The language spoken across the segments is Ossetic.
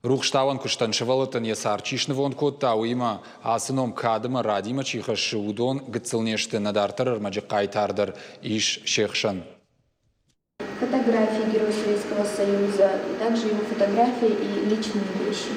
Рухстауӕн куыстӕн сывӕллӕттӕн йӕ цард чи снывонд кодта, уыимӕ ацы ном кад ӕмӕ радимӕ чи хӕссы, уыдон гыццыл не сты, нӕ дарддӕр ӕрмӕджы хъайтар дӕр ис се хсӕн. Фотографии Героя Советского Союза, также его фотографии и личные вещи.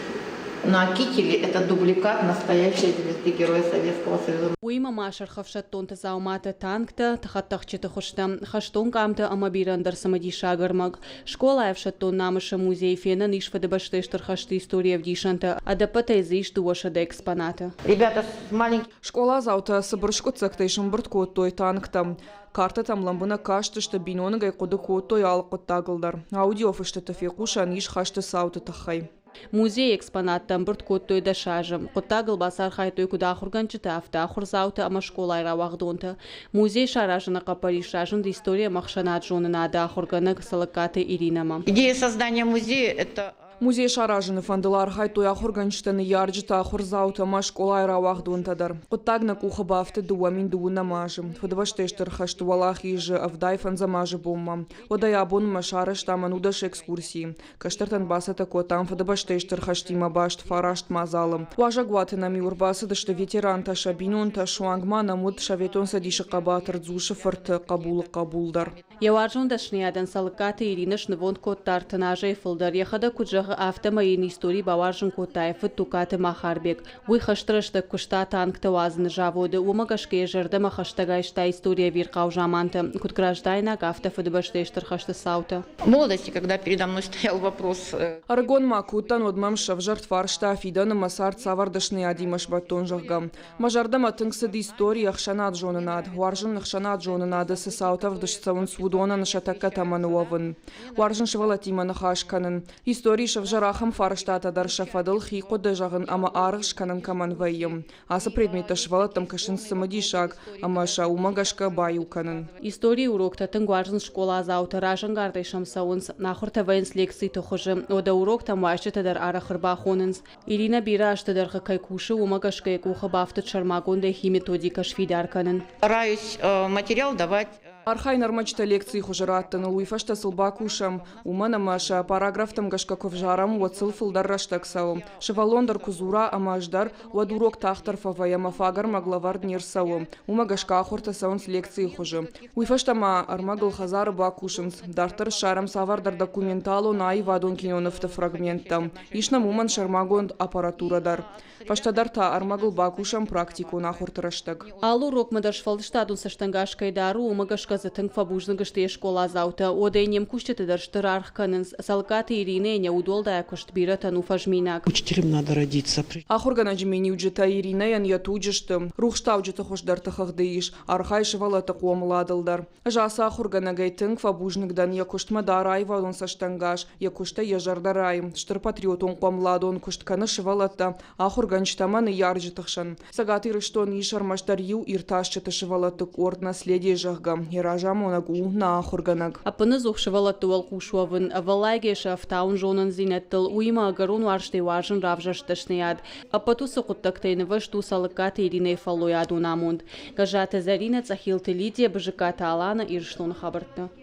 На кителе это дубликат настоящей звезды Героя Советского Союза. Уыимӕ ма сырхӕфсӕддонты дзауматӕ, танктӕ, хӕдтӕхджыты хуызтӕ, хӕстон къамтӕ ӕмӕ бирӕ ӕндӕр цымыдисаг ӕрмӕг. Скъолайы ӕфсӕддон намысы музейы фенӕн ис Фыдыбӕстӕйы Стыр хӕсты историйы ӕвдисӕнтӕ. Ӕдӕппӕтӕй дзы ис 200 экспонаты. Ребята с маленьких Скъоладзаутӕ цыбыр скъуыддзӕгтӕй сӕмбырд кодтой танктӕ. Картӕтӕм лӕмбынӕг кастысты, биноныгӕй хъуыды кодтой алы хъуыддагыл дӕр. Аудиофыстыты фехъусӕн ис хӕсты цауты тыххӕй. Музейы экспонаттӕ ӕмбырд кодтой 10 азы. Хъуыддагыл бацархайдтой куыд ахуыргӕнджытӕ, афтӕ ахуырдзаутӕ ӕмӕ скъолайы рауагъдонтӕ. Музей саразыны хъӕппӕрис разынд истори ӕмӕ ӕхсӕнад-зонынады ахуыргӕнӕг Цӕлыккаты Иринӕмӕ. Идея создания музея – это Музей саразыны фӕндыл архайдтой ахуыргӕнджытӕ, ныййарджытӕ, ахуырдзаутӕ ӕмӕ скъолайы рауагъдонтӕ дӕр. Хъуыддаг нӕ къухы бафтыд 2012 азы, Фыдыбӕстӕйы Стыр хӕсты Уӕлахизы 85-ӕм азы бонмӕ. Уӕдӕй абонмӕ сарӕзтам 11 экскурсийы. Кӕстӕртӕн бацӕттӕ кодтам Фыдыбӕстӕйы Стыр хӕстимӕ баст фараст мадзалы. Уазӕгуаты нӕм-иу ӕрбацыдысты ветерантӕ, сӕ бинонтӕ, суанг ма нӕм уыд Советон Цӕдисы хъӕбатыр Дзусы фырты хъӕбулы хъӕбул дӕр. Йӕ уарзон дӕсныйадӕн Цӕлыккаты Иринӕ снывонд кодта 30 азӕй фылдӕр. Йӕхӕдӕг куыд зӕгъы, афтӕмӕй йын истори бауарзын кодта йӕ фыд Тукаты Махарбег. Уый хӕсты рӕстӕг куыста танктӕ уадзыны заводы. Уымӕ гӕсгӕ йӕ зӕрдӕмӕ хӕстӕг айста историйы ӕвирхъау замантӕ, куыд граждайнаг, афтӕ Фыдыбӕстӕйы Стыр хӕсты цаутӕ. В молодости, когда передо мной стоял вопрос. Ӕрыгон ма куы уыдтӕн, уӕд мӕм сӕвзӕрд фарста, фидӕны мӕ цард цавӕр дӕсныйадимӕ сбӕттон, зӕгъгӕ. Мӕ зӕрдӕмӕ тынг цыд истори, ӕхсӕнад-зонынад. Уарзын ӕхсӕнад-зонынады цы цаутӕ ӕвдыст цӕуынц, уыдонӕн сӕ тӕккӕ тӕмӕны уӕвын. Уарзын сывӕллӕттимӕ ныхас кӕнын. Историйы сӕвзӕр ахӕм фарстатӕ дӕр сӕ фӕдыл хи хъуыды зӕгъын ӕмӕ аргъ скӕнын кӕмӕн вӕййы. Ацы предметтӕ сывӕллӕттӕм кӕсынц цымыдисаг ӕмӕ сӕ уымӕ гӕсгӕ баиу кӕнын. Историйы уроктӕ тынг уарзынц скъоладзаутӕ, разӕнгардӕй сӕм цӕуынц. Ахуыртӕ вӕййынц лекциты хуызы. Уӕдӕ уроктӕм уазджытӕ дӕр арӕх ӕрбахонынц. Иринӕ бирӕ азты дӕргъы кӕй кусы, уымӕ гӕсгӕ йӕ къухы бафтыд сӕрмагондӕй хи методикӕ сфидар кӕнын. Стараюсь материал давать. Архайын ӕрмӕджытӕ лекцийы хуызы раттыныл, уый фӕстӕ сыл бакусӕм, уымӕн ӕмӕ сӕ параграфтӕм гӕсгӕ куы взарӕм, уӕд сыл фылдӕр рӕстӕг цӕуы. Сывӕллон дӕр куы дзура ӕмӕ ӕз дӕр, уӕд урок тагъддӕр фӕвӕййы ӕмӕ фаг ӕрмӕг лӕвӕрд не рцӕуы. Уымӕ гӕсгӕ ахуыртӕ цӕуынц лекцийы хуызы. Уый фӕстӕ ма ӕрмӕгыл хӕдзары бакусынц. Дарддӕр ссарӕм цавӕрдӕр документалон аивадон кинонывты фрагменттӕ. Ис нӕм уымӕн сӕрмагонд аппаратурӕ дӕр. Фӕстӕдӕр та ӕрмӕгыл бакусӕм практикон ахуырты рӕстӕг. Алы урокмӕ дӕр сфӕлдыстадон цӕстӕнгас кӕй дары, уымӕ гӕсгӕ дзы тынг фӕбузныг сты йе скъоладзаутӕ. Уӕдӕ не мкусджыты дӕр стыр аргъ кӕнынц. Цӕлыккаты Иринӕйӕн йӕ удуӕлдай куыст бирӕтӕн у фӕзминаг. Учителем надо родиться. Ахуыргӕнӕджы миниуджытӕ Иринӕйӕн йӕ туджы сты. Рухстауджыты хуыздӕрты хыгъды ис, архайы сывӕллӕтты хъомыладыл дӕр. Ӕз ацы ахуыргӕнӕгӕй тынг фӕбузныг дӕн, йӕ куыстмӕ дары аивадон цӕстӕнгас, йӕ куыстӕй йӕ зӕрдӕ райы, стыр патриотон хъомыладон куыст кӕны сывӕллӕттӕ, ахуыргӕнджытӕ ӕмӕ ныййарджыты хсӕн. Цӕгат Ирыстоны ис ӕрмӕстдӕр иу иртасджыты сывӕллӕтты къорд «Наследие», зӕгъгӕ, йӕ разамонӕг у нӕ ахуыргӕнӕг. Ӕппынӕдзух сывӕллӕтты уӕлхъус уӕвын, ӕвӕллайгӕ сӕ ӕфтауын зонындзинӕдтыл, уыимӕ ӕгӕрон уарзтӕй уарзын равзӕрст дӕсныйад. Ӕппӕт уыцы хъуыддӕгтӕй нывӕзт у Цӕлыккаты Иринӕйы фӕллойадон амонд. Гӕззаты Зӕринӕ, Цъӕхилты Лидия, Бызыккаты Алана, Ирыстоны хабӕрттӕ.